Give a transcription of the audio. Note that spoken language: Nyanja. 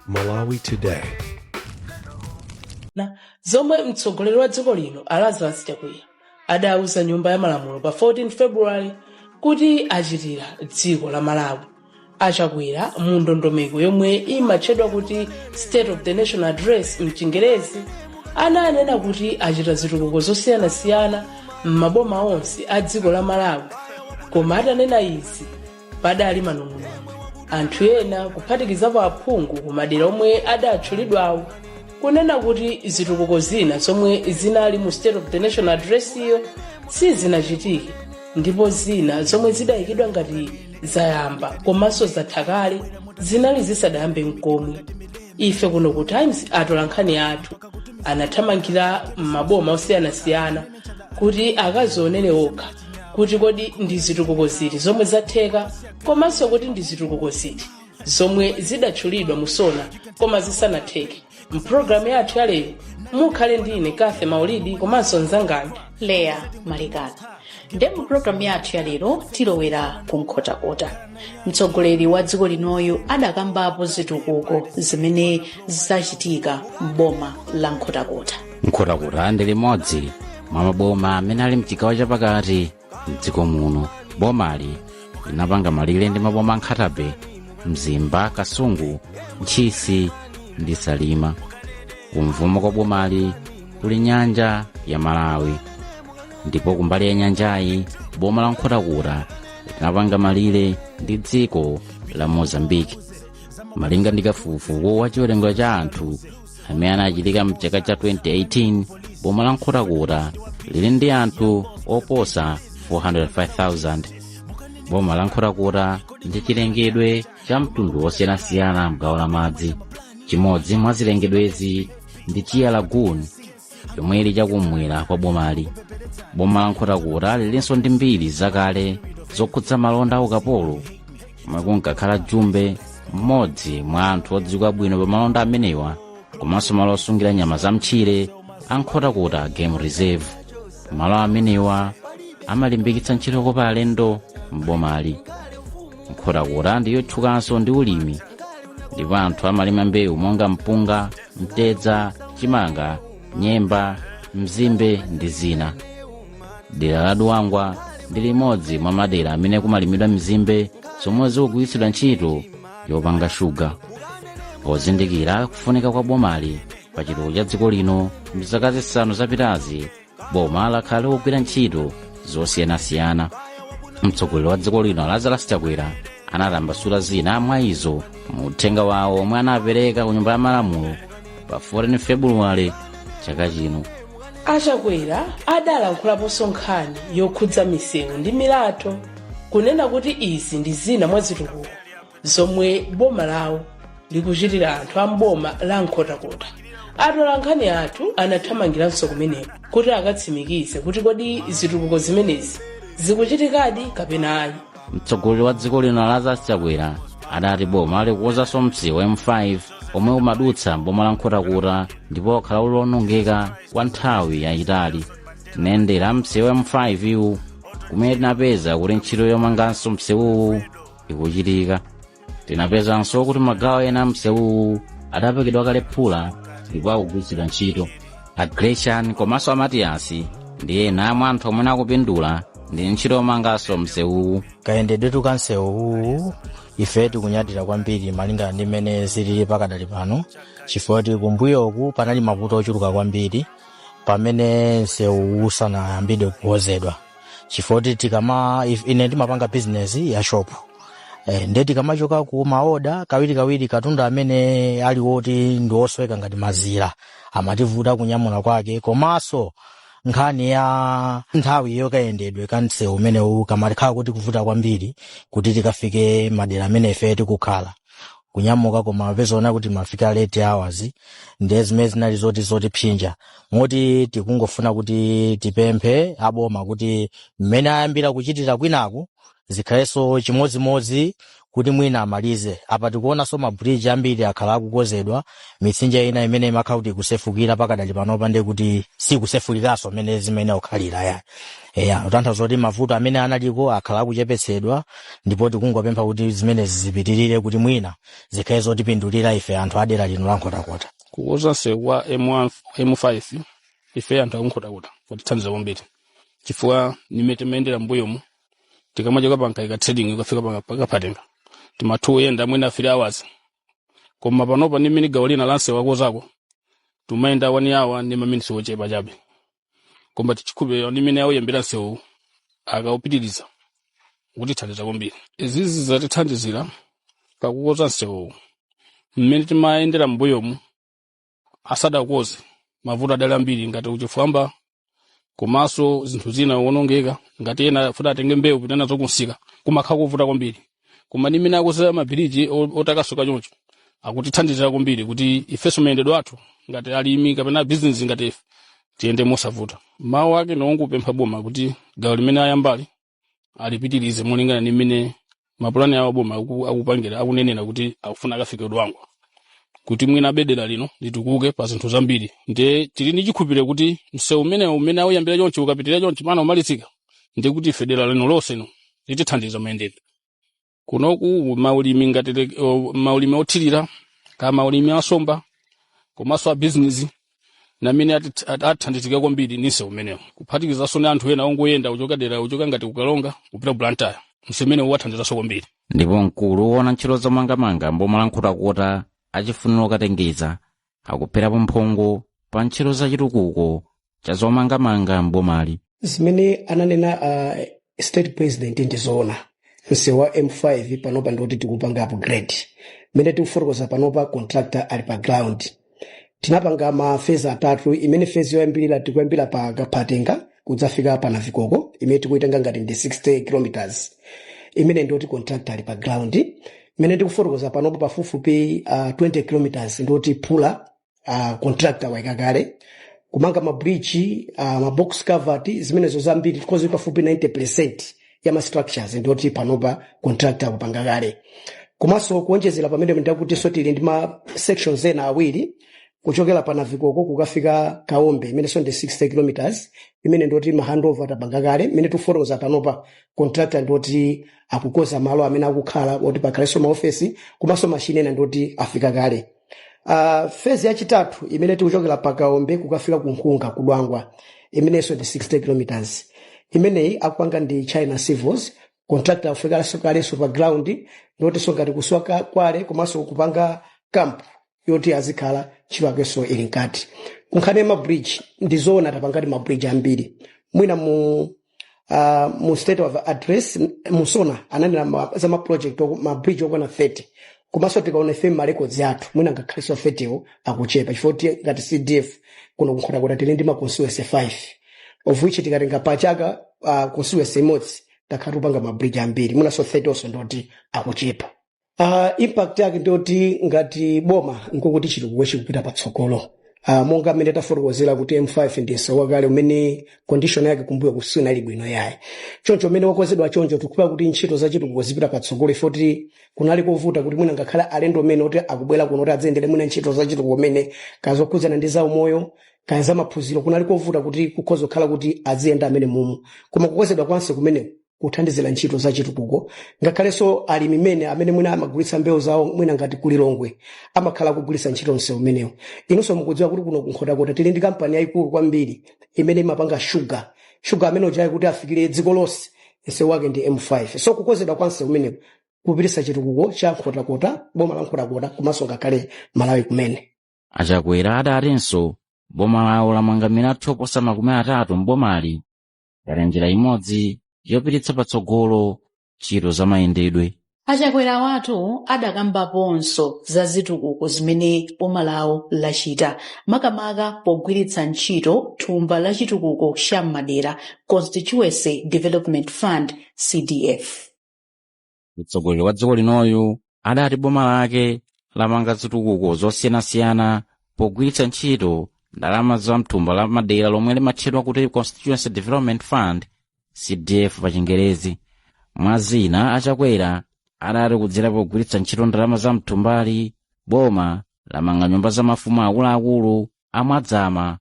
Malawi Today. Na zomwe mtsogoleri wa dziko lino a Lazarus Chakwera adauza Nyumba ya Malamulo pa 14 February kuti achitira dziko la Malawi, aChakwera mu ndondomeko yomwe imatchedwa kuti State of the Nation Address mChingerezi, ananena kuti achita zitukuko zosiyanasiyana m'maboma onse a dziko la Malawi. Koma atanena izi, padali manong'onong'o, anthu ena kuphatikizapo aphungu kumadera omwe adatchulidwawo kunena kuti zitukuko zina zomwe zinali mu State of the Nation Address iyo sizinachitike, ndipo zina zomwe zidayikidwa ngati zayamba komanso zatha kale zinali zisadayambe mkomwe. Ife kuno ku Times, atola nkhani athu anathamangira m'maboma osiyanasiyana kuti akazionere okha kuti kodi ndi zitukuko ziti zomwe zatheka, komanso kuti ndi zitukuko ziti zomwe zidatchulidwa mu SONA koma zisanatheke. Mpulogalamu yathu ya lero mukhale ndine Kathe Maulidi komanso mzangayo Leya Malikana. Nde mu pulogalamu yathu ya lero tilowera ku Nkhotakota. Mtsogoleri wa dziko linoyu adakambapo zitukuko zimene zachitika m'boma la Nkhotakota. Nkhotakota ndi limodzi mwa maboma amene ali mchigawo chapakati mdziko muno. Bomali linapanga malire ndi maboma a Nkhata Bay, Mzimba, Kasungu, Ntchisi ndi Salima. Kumvuma kwa bomali kuli nyanja ya Malawi, ndipo kumbali ya nyanjayi boma la Nkhotakota linapanga malire ndi dziko la Mozambiki. Malinga ndi kafukufuku wa chiwerengero cha anthu amene anachitika mchaka cha 2018, boma la Nkhotakota lili ndi anthu oposa 405,000. Boma la Nkhotakota ndi chilengedwe cha mtundu wosiyanasiyana mgawo la madzi. Chimodzi mwa zilengedwezi ndi Chia Lagoon yomwe ili chakumwera kwa bomali. Boma la Nkhotakota lilinso ndi mbiri zakale zokhudza malonda a ukapolo, komwe kunkakhala Jumbe, mmodzi mwa anthu odziwika bwino pa malonda amenewa, komanso malo osungira nyama za mtchire a Nkhotakota Game Reserve. Malo amenewa amalimbikitsa ntchito yokopa alendo m'bomali. Nkhotakota ndi yotchukanso ndi ulimi, ndipo anthu amalima mbewu monga mpunga, mtedza, chimanga, nyemba, mzimbe ndi zina. Dera la Dwangwa ndi limodzi mwa madera amene kumalimidwa mzimbe zomwe zikugwiritsidwa ntchito yopanga shuga. Pozindikira kufunika kwa bomali pa chitukuko cha dziko lino, mzaka 5 zapitazi boma lakhala likugwira ntchito zosiyanasiyana. Mtsogoleri wa dziko lino Lazarus Chakwera anatambasula zina mwa izo mu uthenga wawo omwe anapereka ku Nyumba ya Malamulo pa 14 Februwale chaka chino. Achakwera adalankhulaponso nkhani yokhudza misewu ndi milatho, kunena kuti izi ndi zina mwa zitukuko zomwe boma lawo likuchitira anthu a mboma la Nkhotakota. Atola nkhani athu anathamangiranso kumeneko kuti akatsimikize kuti kodi zitukuko zimenezi zikuchitikadi kapena ayi. Mtsogoleri wa dziko lino Lazarus Chakwera adati boma likukonzanso msewu M5 omwe umadutsa mboma la Nkhotakota ndipo wakhala uli wonongeka kwa nthawi yayitali. Tinayendera msewu M5 iwu, kumene tinapeza kuti ntchito yomanganso msewuwu ikuchitika. Tinapezanso kuti magawo ena a msewuwu adapekedwa kale phula ndipo akugwiritsidwa ntchito. A Grecian komanso a Matiyasi ndi ena mwa anthu omwe akupindula ndi ntchito yomanganso msewuwu. Kayendedwetu ka msewuwu ife tikunyadira kwambiri malingana ndi mmene zilili pakadali pano, chifukwa kuti kumbuyoku panali mavuto ochuluka kwambiri pamene msewu usanayambidwe kukonzedwa, chifukwa kuti tikama ine ndimapanga bizinesi ya shop, nde tikamachoka ku maoda, kawirikawiri katundu amene ali woti ndi wosweka ngati mazira amativuta kunyamula kwake, komanso nkhani ya nthawi yokayendedwe ka msewu umenewu kamakhala kuti kuvuta kwambiri kuti tikafike madera amene ife tikukhala kunyamuka, koma pezona kuti mafika late hours. Ndiye zimene zinali zoti zotipsinja, moti tikungofuna kuti tipemphe aboma kuti mmene ayambira kuchitira kwinaku zikhalenso chimodzimodzi. Kuti mwina amalize. Apa tikuonanso mabridge ambiri akhala akukonzedwa, mitsinje ina imene imakhala kuti ikusefukira pakadali panopa ndi kuti sikusefukiranso mmene zimene kukhalira ya. Eya, kutanthauza kuti mavuto amene analiko akhala akuchepetsedwa, ndipo tikungopempha kuti zimenezi zipitirire kuti mwina zikhale zotipindulira ife anthu adera lino la Nkhotakota. Kukonza msewu wa M1, M5, ife anthu akuNkhotakota kutithandiza kwambiri, chifukwa nimene timayendera mbuyomu, tikamachoka pa Nkaika Trading ukafika pakaphatenga timathu kuyenda mwina 3 hours, koma panopa ndi mmene gawo lina la msewu akozako tumayenda 1 hour ndi maminitsi ochepa chabe. Koma tichikhulupirira ndi mmene auyembera msewu akawupitiriza kutithandiza kwambiri. Izizi zatithandizira pakukoza msewu. Mmene timayendera mbuyomu asadakoze, mavuto adali ambiri ngati uchifwamba komanso zinthu zina wonongeka, ngati ena futi atenge mbewu pita nazo kunsika kumakhala kovuta kwambiri. Koma ndi mmene akozera mabiriji otakasuka choncho akutithandizira kwambiri kuti ifenso mayendedwe athu ngati alimi kapena bizinesi ngati ife tiyende mosavuta. Mawu ake nongopempha boma kuti gawo limene ayambali alipitirize molingana ndi mmene mapulani awo boma akupangira, akunenera kuti akufuna akafike Dwangwa, kuti mwina bedera lino litukuke pa zinthu zambiri. Ndiye tili ndi chikhulupiriro kuti msewu umenewu umene auyambira chonchi ukapitirira chonchi pana umalizika, ndiye kuti ife dera lino lonse lino litithandiza mayendedwe kunoku, maulimi ngati maulimi othirira ka maulimi asomba komanso a bizinesi namene athandizika kwambiri ndi msewu umenewu, kuphatikizanso ndi anthu ena ongoyenda kuchoka dera, kuchoka ngati kuKalonga kupita ku Blantyre, msewu umenewu wathandizanso kwambiri. Ndipo mkulu woona ntchito zomangamanga mboma la Nkhotakota, Achifuniro Katengeza, akupherapo mphongo pa ntchito za chitukuko cha zomangamanga mbomali. Zimene ananena state president ndizoona. Msewu wa M5 panopa ndikuti tikupanga upgrade. Mmene tikufotokoza panopa, contractor ali pa ground. Tinapanga ma phase atatu, imene phase yoyambirira tikuyambira pa Kaphatenga kudzafika pa Navikoko, imene tikuitenga ngati ndi 60 kilometers, imene ndoti contractor ali pa ground. Imene ndikufotokoza panopa, pafupifupi 20 kilometers ndoti phula contractor waika kale. Kumanga mabridge, ma box culvert, zimenezo zambiri tikozi pafupi 90% ya ma structures ndoti panopa contractor akupanga kale. Komanso kuonjezera pamene ndakutinso tili ndi ma sections ena awiri, kuchokera pa Navikoko kukafika Kaombe, imenenso ndi 60 kilometers, imene ndoti ma handover tapanga kale. Imene tikufotokoza panopa, contractor ndoti akukoza malo amene akukhala oti pakhalenso maofesi, komanso machine ena ndoti afika kale. Phase yachitatu imene tikuchokera pa Kaombe kukafika ku Nkhunga kudwangwa, imenenso ndi 60 kilometers, imeneyi akupanga ndi China Civils. Contractor afikanso kalenso pa ground, ndotinso ngati kuswa kwale komanso kupanga camp yoti azikhala, ntchito yakenso ili mkati. Kunkhani ya mabridge, ndizoona tapangati mabridge ambiri. Mwina mu state of address musona ananena za ma project ma bridge okwana 30, komanso tikaona ife ma records athu mwina ngakhalenso 30 akuchepa, chifukwa kuti ngati CDF kuno kuNkhotakota tili ndi ma constituency 5, of which tikatenga pachaka constituency imodzi takhala tikupanga ma bridge ambiri, mwinanso 30 onso ndoti akuchepa. Impact yake ndoti ngati boma nkokuti chitukuko chikupita patsogolo. Monga mmene tafotokozera kuti M5 ndi msewu wakale umene condition yake kumbuyo kusinali bwino yayi, choncho umene wakonzedwa choncho tikupa kuti ntchito za chitukuko zipita patsogolo, ifo kuti kunali kovuta kuti mwina ngakhale alendo umene oti akubwera kuno kuti adziyendere mwina ntchito za chitukuko umene kazokhudzana ndi za umoyo kaya za maphunziro, kunali kovuta kuti kukhoza kukhala kuti aziyenda amene mumu. Koma kukonzedwa kwanse kumeneko kuthandizira ntchito za chitukuko, ngakhalenso alimi mene amene mwina amagulitsa mbewu zawo mwina ngati kuLilongwe amakhala akugulitsa ntchito msewu umenewu. Inunso mukudziwa kuti kuno kuNkhotakota tili ndi kampani yayikulu kwambiri imene imapanga shuga. Shuga amene ujayi kuti afikire dziko lonse, msewu wake ndi M5. So kukonzedwa kwa msewu umenewu kupititsa chitukuko cha Nkhotakota, boma la Nkhotakota, komanso ngakhale Malawi kumene. Achakwera adatinso boma lawo lamanga milatho oposa 30 mbomali ngati njira imodzi yopititsa patsogolo ntchito za mayendedwe. Achakwera watu adakambaponso za zitukuko zimene boma lawo lachita, makamaka pogwiritsa ntchito thumba la chitukuko cha m'madera, Constituency Development Fund, CDF. Mtsogoleri wa dziko linoyu adati boma lake lamanga zitukuko zosiyanasiyana pogwiritsa ntchito ndalama za mthumba la madera lomwe limatchedwa kuti Constituency Development Fund, CDF pa Chingerezi. Mwa zina, Achakwera Adati kudzera pogwiritsa ntchito ndalama za mthumbali, boma lamanga nyumba za mafumu akuluakulu amwadzama.